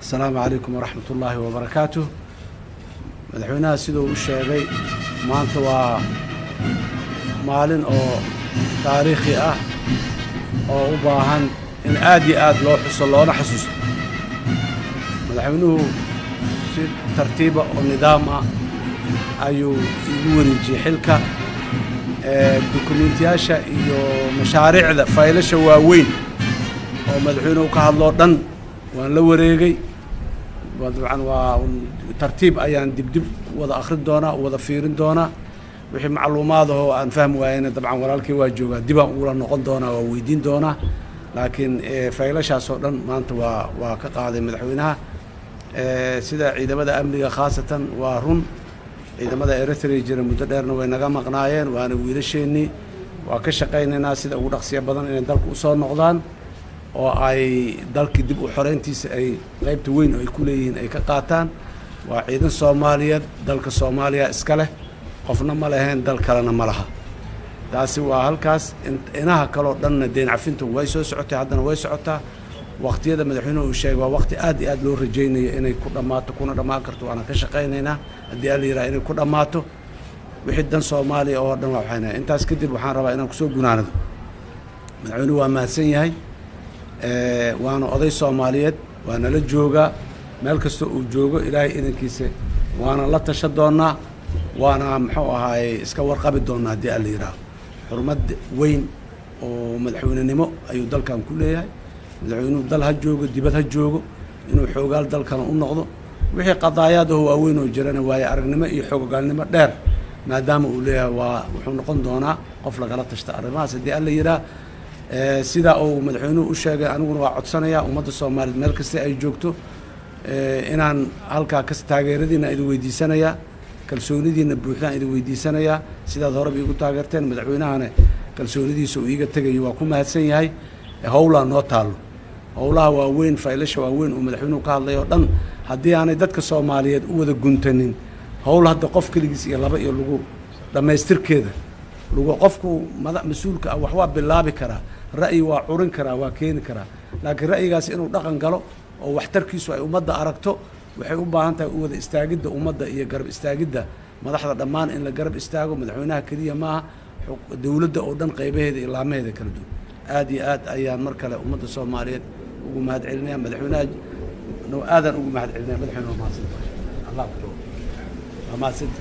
Asalaamu calaykum waraxmat ullaahi wabarakaatuh. Madaxweynaha siduu u sheegay, maanta waa maalin oo taariikhi ah oo u baahan in aad iyo aad loo xuso loona xasuusto. Madaxweynuhu si tartiiba oo nidaam ah ayuu igu wareejiyey xilka, dukumiintiyaasha iyo mashaariicda faylasha waaweyn oo madaxweynuhu ka hadloo dhan waan la wareegay. Dabcan waa tartiib ayaan dibdib wada akrin doonaa, wada fiirin doonaa. Wixii macluumaad ahoo aan fahmi waayena, dabcan walaalkii waa joogaa, dibaan ugula noqon doonaa, waa weydiin doonaa. Laakiin faylashaas oo dhan maanta waa ka qaaday madaxweynaha. Sida ciidamada amniga khaasatan, waa run, ciidamada Eritrea jira muddo dheerna way naga maqnaayeen, waana wiilasheennii. Waa ka shaqaynaynaa sida ugu dhaqsiya badan inay dalka usoo noqdaan oo ay dalkii dib u xoreyntiisa ay qaybta weyn oo ay ku leeyihiin ay ka qaataan. Waa ciidan Soomaaliyeed, dalka Soomaaliya iska leh, qofna ma leheen, dal kalena ma laha. Taasi waa halkaas. Inaha kaleo dhanna deyn cafintu way soo socotay, haddana way socotaa. Waqtiyada madaxweynuhu uu sheegay waa waqti aad iyo aad loo rajaynayo inay ku dhammaato, kuna dhammaan karto, waana ka shaqaynaynaa haddii alla yidhaha inay ku dhammaato. Wixii dan Soomaaliya oo dhan waa waxayna. Intaas kadib waxaan rabaa inaan kusoo gunaanado: madaxweynuhu waa mahadsan yahay, waana oday Soomaaliyeed, waa nala joogaa meel kasta uu joogo. Ilaahay idankiisa waana la tasha doonaa, waana muxuu ahaaye iska warqabi doonaa haddii alla yidhaaho. Xurmad weyn oo madaxweynenimo ayuu dalkan ku leeyahay. Madaxweynuhu dal ha joogo, dibad ha joogo, inuu xoogaal dalkana u noqdo, wixii qadaayaad oo waaweyn oo jirana waayo aragnimo iyo xoogogaalnimo dheer maadaama uu leeyahay, waa wuxuu noqon doonaa qof lagala tashta arrimahaas haddii alla yidhaah. Sidaa uu madaxweynuhu u sheegay, aniguna waa codsanayaa ummadda Soomaaliyeed meel kasta ay joogto inaan halkaa kas taageeradiina idin weydiisanayaa, kalsoonidiina buuxdaan idin weydiisanayaa, sidaad horeba iigu taageerteen. Madaxweynahana kalsoonidiisa uu iiga tegayo waa ku mahadsan yahay. Howlaa noo taallo, howlaha waaweyn, faylasha waaweyn uu madaxweynuhu ka hadlay oo dhan, haddii aanay dadka Soomaaliyeed u wada guntanin, howl hadda qof keligiis iyo laba iyo lagu dhammaystirkeeda lagu qofku mada mas-uulka ah wax waa bilaabi karaa, ra'yi waa curin karaa, waa keeni karaa, laakiin ra'yigaasi inuu dhaqan galo oo waxtarkiisu ay ummadda aragto waxay u baahan tahay u wada istaagidda ummadda iyo garab istaagidda madaxda dhammaan, in la garab istaago. Madaxweynaha keliya maaha, dowladda oo dhan qaybaheeda iyo laamaheeda kala duwan. Aad iyo aad ayaan mar kale ummadda Soomaaliyeed ugu mahad celinaya, madaxweynaha aadaan ugu mahad celinaya. Madaxweyne, waa mahadsantahay, Allah ku waa mahadsanta.